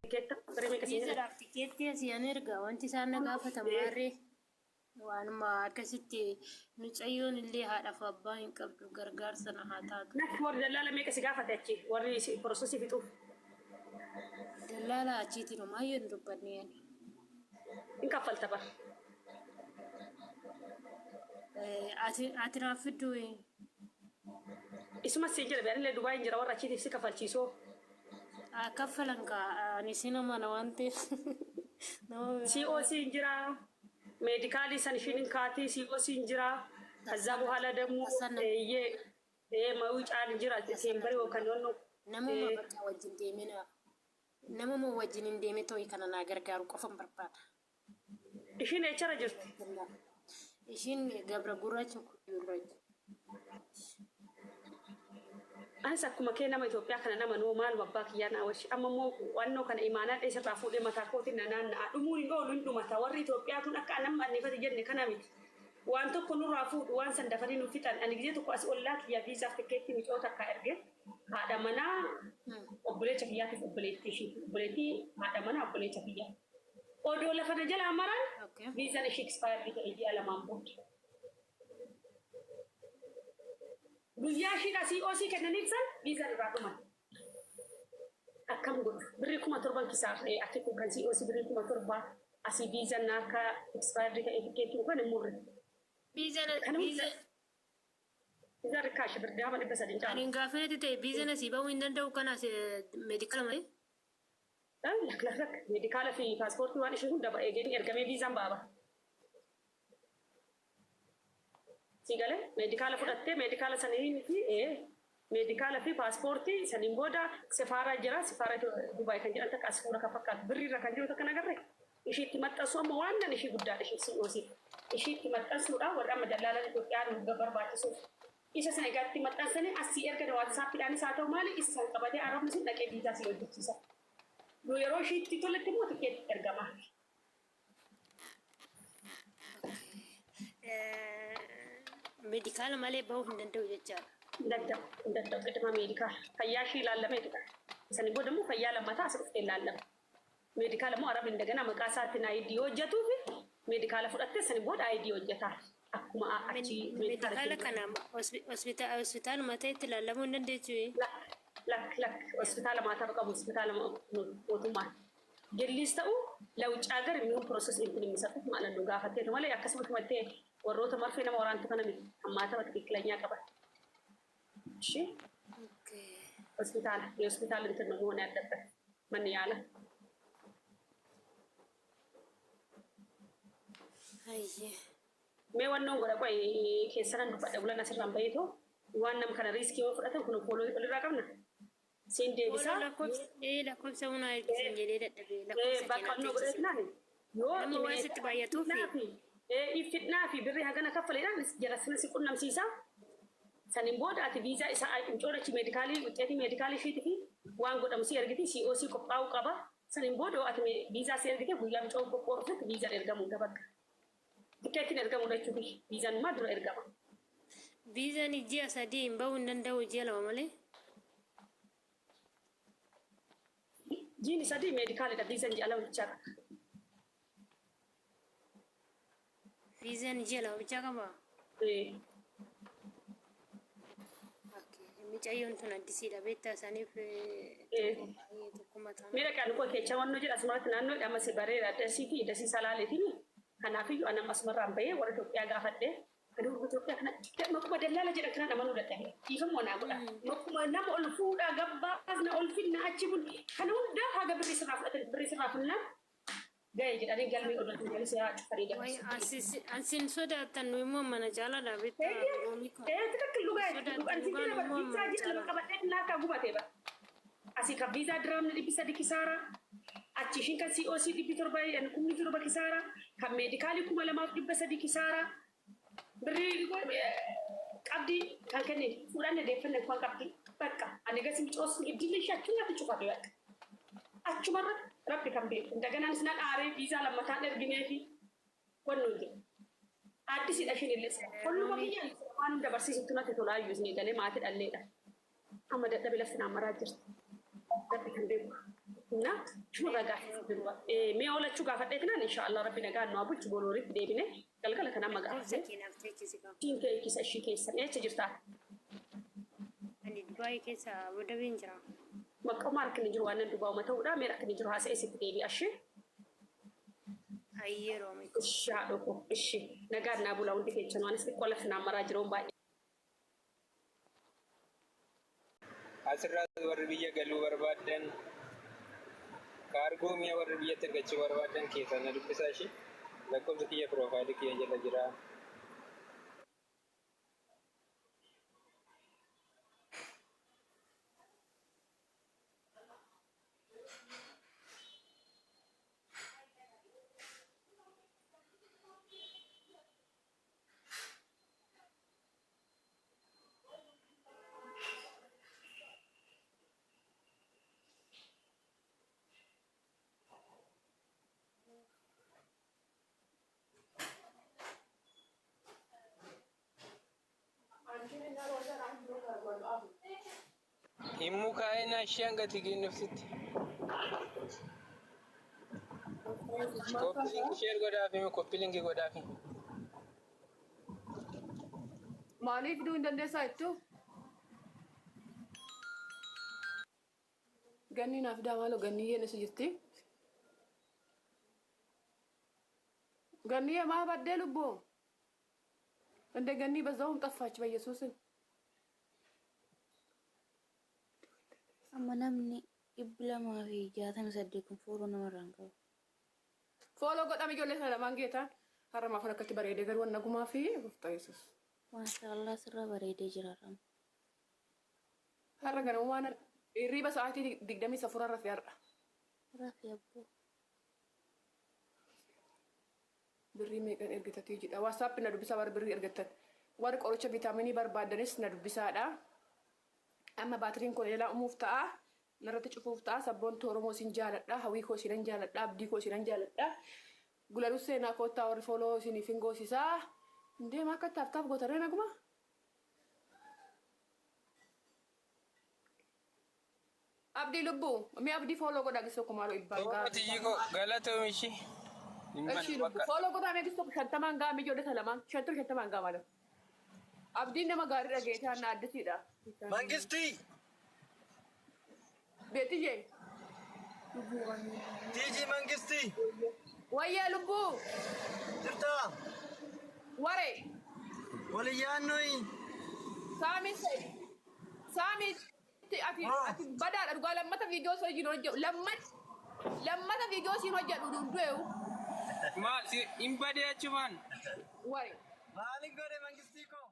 Tikeetta birrii meeqa siin jedhan? Viizadhaaf tikeettii asii an erga wanti isaan na gaafatan maarree waanuma akkasitti mucayyoon illee haadhaaf abbaa hin qabdu gargaarsa na haa taatu. Lakki warri dallaala meeqa si gaafate achi warri si process fixuuf? Dallaala achiitiin homaayyuu hin dubbanne ani. Hin kaffalta bar. Ati ati naaf fidduu. Isuma siin jedha anillee Dubaay hin jira warra achiitiif si kafalchiisoo. Haa kaffalan kaa ani sin amana waan ta'eef nama biraa. COC hin jira meedikaalii san ishiin hin kaatii COC hin jira kazzaa buhala dammoo eeyyee ee mawucaan hin jira teembarii yookaan wanno. Namuma bakka wajjin deemee naa namuma wajjin hin deemee too'i kana naa gargaaru qofan barbaada. Ishiin eechara jirti? Ishiin gabra gurraacha kuyyuu irra jirti. Anis akkuma kee nama Itoophiyaa kana nama noo maaluma abbaa kiyyaa naa washi amma immoo wannoo kana imaanaa dhees irraa fuudhee mataa kootiin na naanna'a dhumuun hin oolu hin dhumata warri Itoophiyaa tun akka anamma annifati jenne kana miti waan tokko nurraa fuudhu waan san dafanii nu fixan ani gizee tokko asi ollaa kiyya viizaaf tikkeettii micoo takka erge haadha manaa obboleecha kiyyaatiif obboleettii ishiiti obboleettii haadha manaa obboleecha kiyyaa odoo lafa na jalaa maran viizaan ishii expired ta'e ji'a lamaan booda. Guyyaa ishiidhaa COC kennaniif san viizaan irraa dhuman. Akkam godhu? Birrii 7,000n kisaarre akki kun kan COC birrii 7,000 asii viizaan na harka expired ta'e tikkeettiin kun hin murre. Viizaan Kana hunda viizaan viizaan rikkaasha birdaama 300 hin ani caalu. hin gaafinatti ta'e viizaan asii bahuu hin danda'u kanaas meedikaala malee. Lak lak lak meedikaala fi paaspoortii waan ishii hunda eegeen ergamee viizaan ba'a bara. Sii galee meedikaala fudhattee meedikaala saniin fi meedikaala fi paaspoortii saniin booda sefaaraa jira sefaara Dubaay kan jedhan takka as fuula kan fakkaatu birrii irra kan jiru takka nagarre ishiitti maxxansuu amma waan nan ishii guddaadha ishii COC ishiitti maxxansuudha warri amma dallaalan Itoophiyaa nu barbaachisuuf isa sana egaa itti maxxansanii as sii ergan waatsaappiidhaanis haa ta'u maali isa san qabatee arabni sun dhaqee viizaa sii hojjechiisa yeroo ishiitti toletti immoo tikeetti ergamaa. Meedikaala malee bahuu hin danda'u jechaadha. Hin danda'u, hin danda'u. Qidima meedikaala. Fayyaa ishii ilaallameetudha. Sanii booda immoo fayyaa lammataa as dhuftee ilaallama. Meedikaala immoo Arabni indagana maqaa isaatiin ID hojjetuufi meedikaala fudhattee sanii booda ID hojjetaaf. Akkuma achi meedikaala Meedikaala kana hospitaaluma ta'etti ilaallamuu hin dandeessu. Lakk, lakk, lakk. Hospitaala maataba qabu hospitaala mootummaa. Gilliis ta'u ለውጭ ሀገር የሚሆን ፕሮሰስ እንትን የሚሰጡት ማለት ነው። gaafatteetu malee akkasumatti mattee warroota marfee nama waraantu kana miti hammaatama ትክክለኛ qaban። እሺ ሆስፒታል የሆስፒታል እንትን ነው መሆን ያለበት ምን ያለ Hayyee. Mee wannoon godha qoy keessanan dubbadha bulan asirraan baheetoo waan nama kana riiskii yoo fudhatan kun fooloo olirraa qabna. Siin deebisaa. Fooloo lakkoofsa ee lakkoofsa hunaa ergisan jedhee dadhabee lakkoofsa Bakka keenyaa onnoo godhee teessise. naan yoo Nama waan sitti baay'atuuf fitnaa fi birrii hagana kaffaleedhaan jara sana si qunnamsiisa. Saniin booda ati viizaa isaa hin achi meedikaalii wuxxeetii meedikaalii ishiitii fi waan godhamu si ergiti COC qophaa'uu qaba. Saniin booda ati viizaa si ergite guyyaa mucoo qophooftetti viizaan ergamuu bakka. Tikkeettiin ergamuu jechuudha. Viizaan immoo dura ergama. Viizaan ji'a sadii hin bahuu hin danda'u ji'a lama malee. Jiini sadii meedikaalidha viizaan ji'a lama bichaa qaba. Viizaan ji'a lama bichaa qabaa? Ee. Mucayyoon tun addisiidha beektaa isaaniif tokko mataa. Miira kan koo kecha wannoo jedha asumarratti naannoo amma si bareera dasii fi dasii salaaleetiin kanaafiyyuu anam asumarraan bahee warra Itoophiyaa gaafadhee ani warra Itoophiyaa kana maquma dallaala jedhan kanaan amanuu dadhabe dhiifama naa godha maquma nama ol fuudhaa gabbaasna ol finna achi bun kana hundaa haga birrii sirraa fudhatan birrii sirraa funnaan ga'e jedhanii galmee oduu galii seeraa cufanii dabarsu. Ansin sodaattan nu immoo mana caalaadha beektaa. Ee ትክክል dhugaa dhugaan si jira viizaa jira lama qabadhee naakkaa gubatee bara. Asii kan viizaa diraamni 300 kisaara. Achi ishiin kan COC 700 7,000 kisaara. Kan meedikaalii 2,300 kisaara. Birrii qabdii kan kenne fuudhanne deeffanne kan qabdii bakka ani gasi micoosni iddilli ishee achumatti cufate bakka. Achumarratti rabbi kan beeku. Indaganaan sinan aaree viizaa lammataan ergineefi wannoon jedhu. Addisiidha ishiin illee. Olluma kiyyaan waan hunda barsiisutti natti tolaayyuu isinii galee maatii dhalleedha. Amma dadhabe lafti naan maraa jirti. Rabbi kan beeku. እና shuma gaafadhe mee oolachuu gaafadheetinaan inshaallah rabbi nagaan nu haa bulchu boolooritti deebine galgala kana amma Lakkoofsa gaafadhe. kee naaf teechisi qaba. Ishiin kee keessa ishii keessan eessa jirtaa? Ani Dubaayii keessa Abu Dhabiin jira. Maqaa akka inni jiru waan nan dubaa'uma ta'uudha mee akka inni jiru haasa'ee sitti deebi'a ishee. Ayyee roome. Ishii haadha koo ishii nagaan naa bulaa hundi keessan waan isin qola finaan maraa jiruun baay'ee. Asirraa warri biyya galuu barbaaddan, kaargoo mi'a warri biyyatti argachuu barbaaddan keessaa na dubbisaa ishee. Lakkoofsa kiyya profile kiyya jala jira. Himmuu kaa'ee ishee hanga tigeenyuftitti. Copy link share godhaafi, copy link godhaafi. Maaliif fiduu hin dandeessaa jettu? Ganni naaf fidaa maaloo, ganniyyeen isa jirti. Ganniyyee maa baddee lubbuu? እንደ ገኒ በዛውም ጠፋች። በኢየሱስም Amma namni 268 kun follow namarraa hin qabu. Follow godhame ijoollee sana lamaan geetaan har'a maafan akkatti bareedee garuu nagumaa fi gooftaa Yesuus. Maashaallah, sirra bareedee jira har'a. Har'a ganama waan hirriiba sa'aatii 24 rafee har'a. Rafi abboo. Birrii meeqan ergitatii jedha. WhatsApp na dubbisaa warri birrii ergatan. Warri qoricha viitaaminii barbaadanis na dubbisaadha. Amma baatiriin kun jalaa uumuuf ta'a. Narratti cufuuf ta'a. Sabboontuu Oromoo isin jaaladha. Hawwii koo isinan jaaladha. Abdii koo isinan jaaladha. Gulaluu seenaa koottaa warri follow isiniif hin goosisaa. Deema akka tap tap gootarree naguma. Abdii lubbuu. Mi abdii follow godhaa gisa tokko maaloo ibbaan Toora tiyyi koo galatoomi ishee. እሺ lubbuu follow godhaa mee gisa tokko 50n gaa ijoollee lamaan 50 50n gaa maaloo. Abdiin nama gaarii dhageetaa na addisiidha. Mangistii! Beetiyyee. Tiijii Mangistii! Wayyaa lubbuu. Jirtaa? Waree. Waliyyaannoyi! Saamii saamii ati ati badaadha dhugaa. Lammata viidiyoo soo hin hojjedhu, lammata viidiyoo siin hojjedhu du'eewu. Maal si hin badee achumaan? Waree. Maalin godhe Mangistii koo?